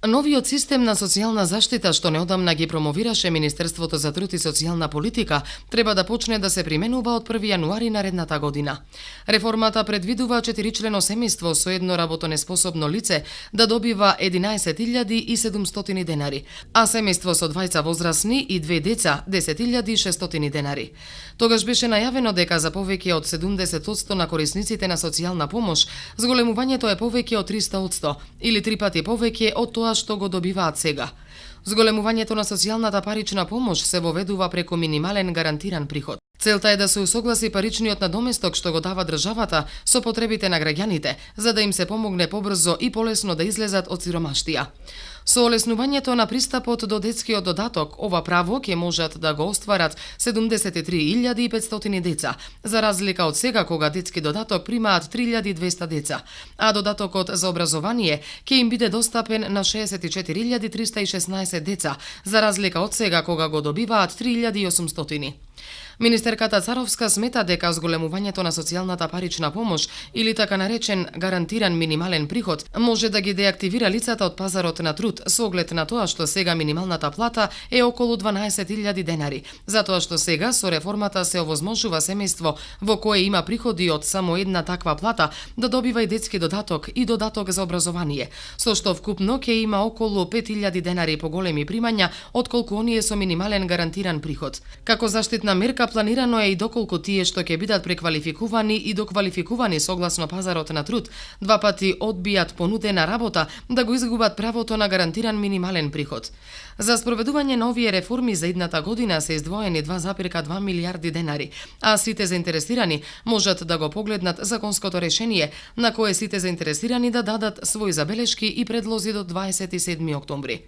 Новиот систем на социјална заштита што неодамна ги промовираше Министерството за труд и социјална политика треба да почне да се применува од 1 јануари наредната година. Реформата предвидува 4-члено семејство со едно работонеспособно лице да добива 11.700 денари, а семејство со двајца возрасни и 2 деца 10.600 денари. Тогаш беше најавено дека за повеќе од 70% на корисниците на социјална помош зголемувањето е повеќе од 300% или 3 пати повеќе од тоа што го добиваат сега. Зголемувањето на социјалната парична помош се воведува преку минимален гарантиран приход. Целта е да се усогласи паричниот надоместок што го дава државата со потребите на граѓаните, за да им се помогне побрзо и полесно да излезат од сиромаштија. Со олеснувањето на пристапот до детскиот додаток, ова право ќе можат да го остварат 73.500 деца, за разлика од сега кога детски додаток примаат 3.200 деца, а додатокот за образование ќе им биде достапен на 64.316 деца, за разлика од сега кога го добиваат 3.800. Министерката Царовска смета дека зголемувањето на социјалната парична помош или така наречен гарантиран минимален приход може да ги деактивира лицата од пазарот на труд со оглед на тоа што сега минималната плата е околу 12.000 денари, затоа што сега со реформата се овозможува семејство во кое има приходи од само една таква плата да добива и детски додаток и додаток за образование, со што вкупно ќе има околу 5.000 денари поголеми примања отколку оние со минимален гарантиран приход. Како заштитна мерка планирано е и доколку тие што ќе бидат преквалификувани и доквалификувани согласно пазарот на труд, 2 пати одбијат понудена работа, да го изгубат правото на гарантиран минимален приход. За спроведување на овие реформи за идната година се издвоени 2,2 милијарди денари, а сите заинтересирани можат да го погледнат законското решение, на кое сите заинтересирани да дадат своји забелешки и предлози до 27 октомври.